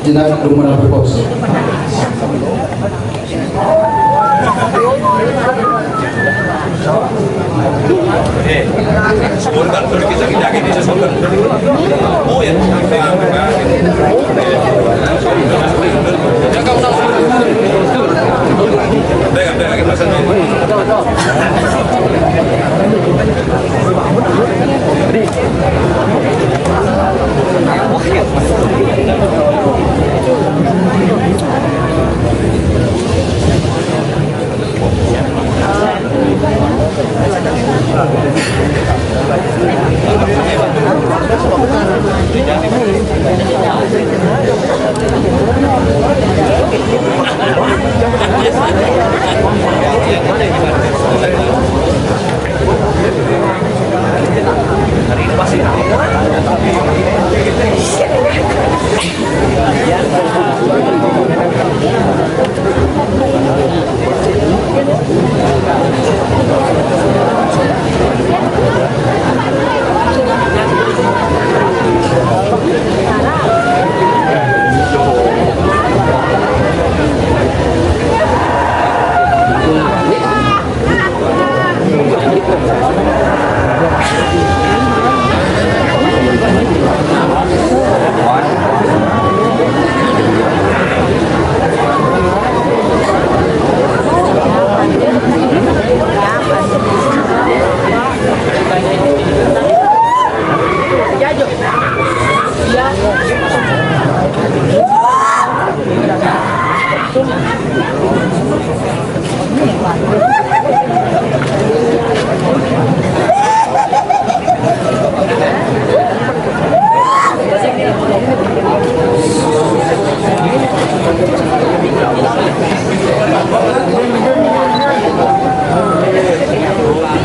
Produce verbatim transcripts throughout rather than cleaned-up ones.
Jinak lumrah bos.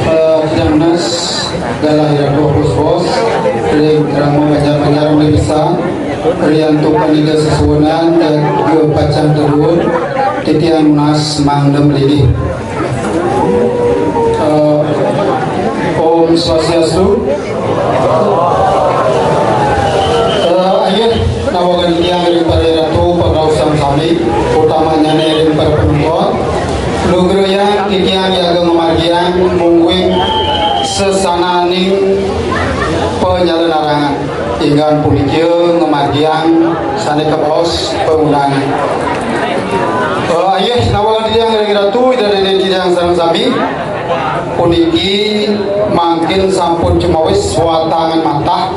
Eh, Jamnas, galah iraga bos-bos, ring krama banjar-banjar muli pisan, riantukan Ida sesuunan, iraga pacang tedun, titiang nunas mangda mlidih. Eh, Om Swastiastu. Eh, ayuh nawegang titiang ring para ratu, para rauh sareng sami, utamanyane ring para panonton. Lugrayang titiang jaga ngamargiang mungguing sesananing panyalanarangan. Inggan punika ngamargiang sane kabaos pangundangan. Eh, ayuh nawegang titiang ring Ratu Ida Dane titiang sareng sami. Puniki mangkin sampun cumawis watangan matah.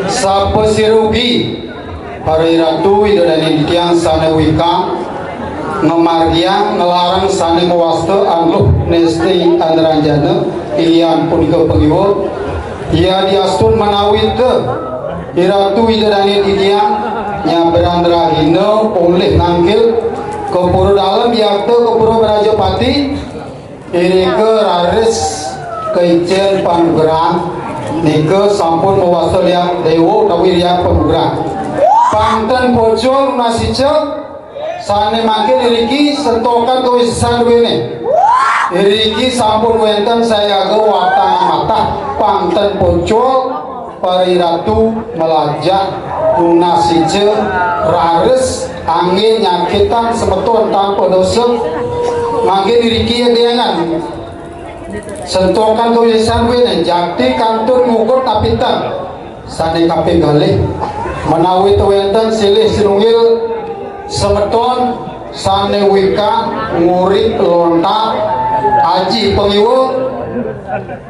Sapasira ugi para iratu Ida Dane titiang sane wikang ngamargiang nglarang sane mawasta Anup Nesti Andranjana, inggih punika pangiwa. Yadiastun manawita iratu Ida Dane titiang nyabrang rahina olih nangkil ka Pura Dalem, yakta ka Pura Brajapati, irika raris kaicen panugrahan, nika sampun mawasta liak dewa utawi liak panugrahan. Pang ten pocol nunas ica, sane mangkin iriki sentokan kawisesan duene. Iriki sampun wenten sayaga watangan matah, pang ten pocol, para iratu malajah nunas ica, raris anggen nyakitan semeton tanpa dosa. Mangkin iriki edangan sentokan kawisesan duene, jakti kantun ngugut napitan. Sane kaping kalih, menawi wenten silih sinunggil semeton sane wikang ngurik lontar aji pangiwa,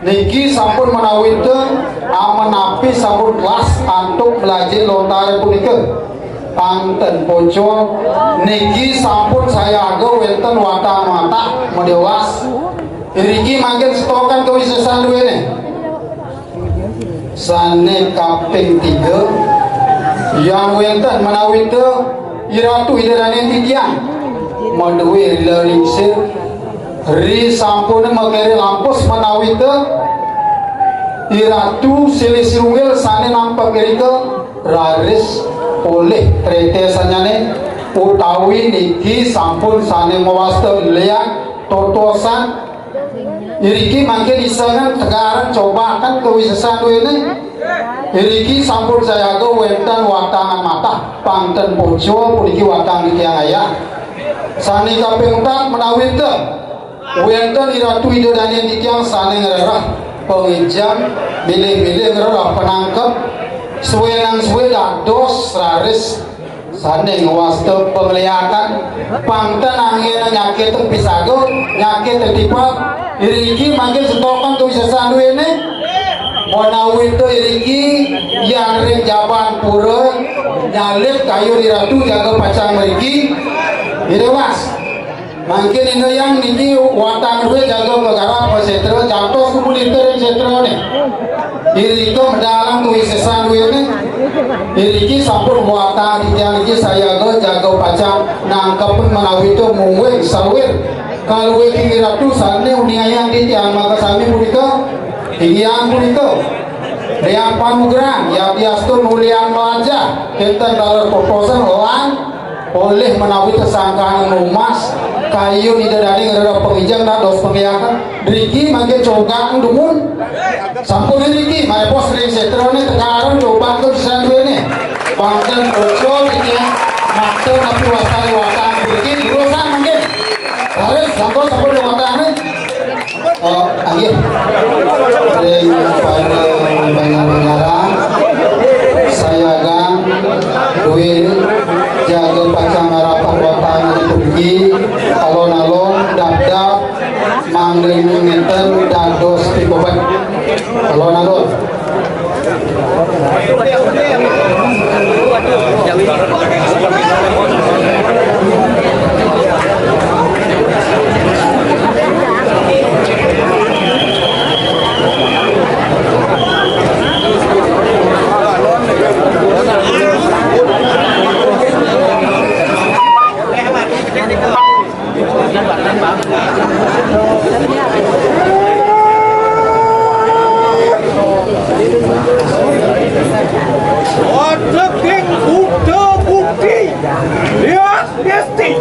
niki sampun manawita, amenapi sampun telas antuk mlajah lontare punika. Pang ten pocol, niki sampun sayaga wenten watangan matah madewas. Iriki mangkin sentokan kawisesan duene. Sane kaping tiga, yan wenten manawita iratu Ida Dane titiang madue rila lingsir, ri sampune makere lampus manawita iratu silih sinunggil sane nampek irika raris polih tretesannyane, utawi niki sampun sane mawasta liak totosan. Iriki mangkin isengan tegaran cobakan kawisesan duene. Iriki sampun sayaga wénten watangan matah, pang ten poco puniki watang titiang ayah. Sané kaping empat menawi té wénten Iratu Ida Dané titiang sané ngrereh pangijeng, milih-milih ngrereh panangkep, suénang sué dados raris sané ngwasta pangliakan, pang ten anggéna nyakit pisaga, nyakit tipat, iriki mangkin setokan tuh sesan duéné. Menawi té iriki, yang ring jaban pura, nyalit kayun Iratu jaga pacang mriki. Ida Mas. Mangkin Ida Hyang niki watang dué jaga magarap masétra, jantos kumpul ring sétrané. Irika medalang dué sesan duéné. Iriki sampun watang titiang niki sayaga jaga pacang nangkepin menawi té mungguing saluir kaluih ring Iratu sané uniayang titiang makasami punika. Titiang punika Hyang Panugrahan, yadiastun ulian malajah, kinten taler pupusan lan polih menawi té sangkaning numbas, kayun Ida Dané ngrereh pangijeng dados pangliakan. Driki mangkin cogak dumun. Sampun driki, marepos ring sétrané tekareng coba tuh sesan duéné. Pang ten poco titiang mata napi wastané watang driki, durusang mangkin. Raris sampun, sampun ring watané. Oh, inggih. Ring para pangaran, sayagang duwin jaga pacang ngarapang watang puniki, alon-alon dapdap mangda nénten dados pibebet. Alon-alon. Wadeging Buddha Bukti lihat Besti.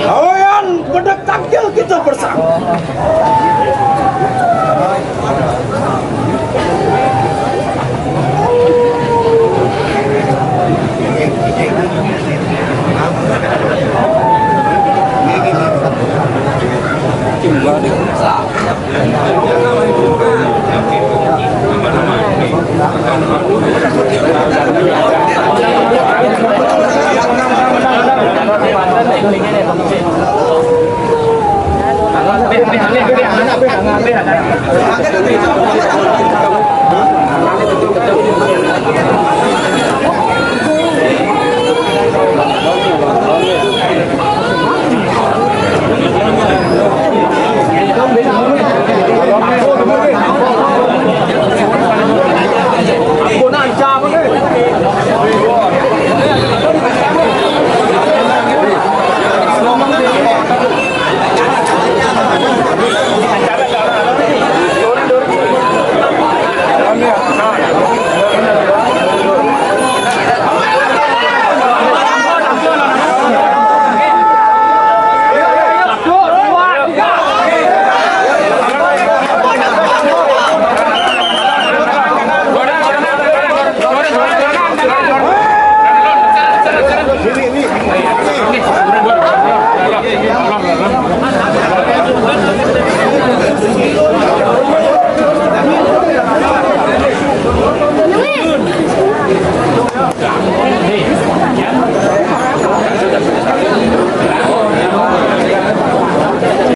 Awayan pada takjil kita bersama.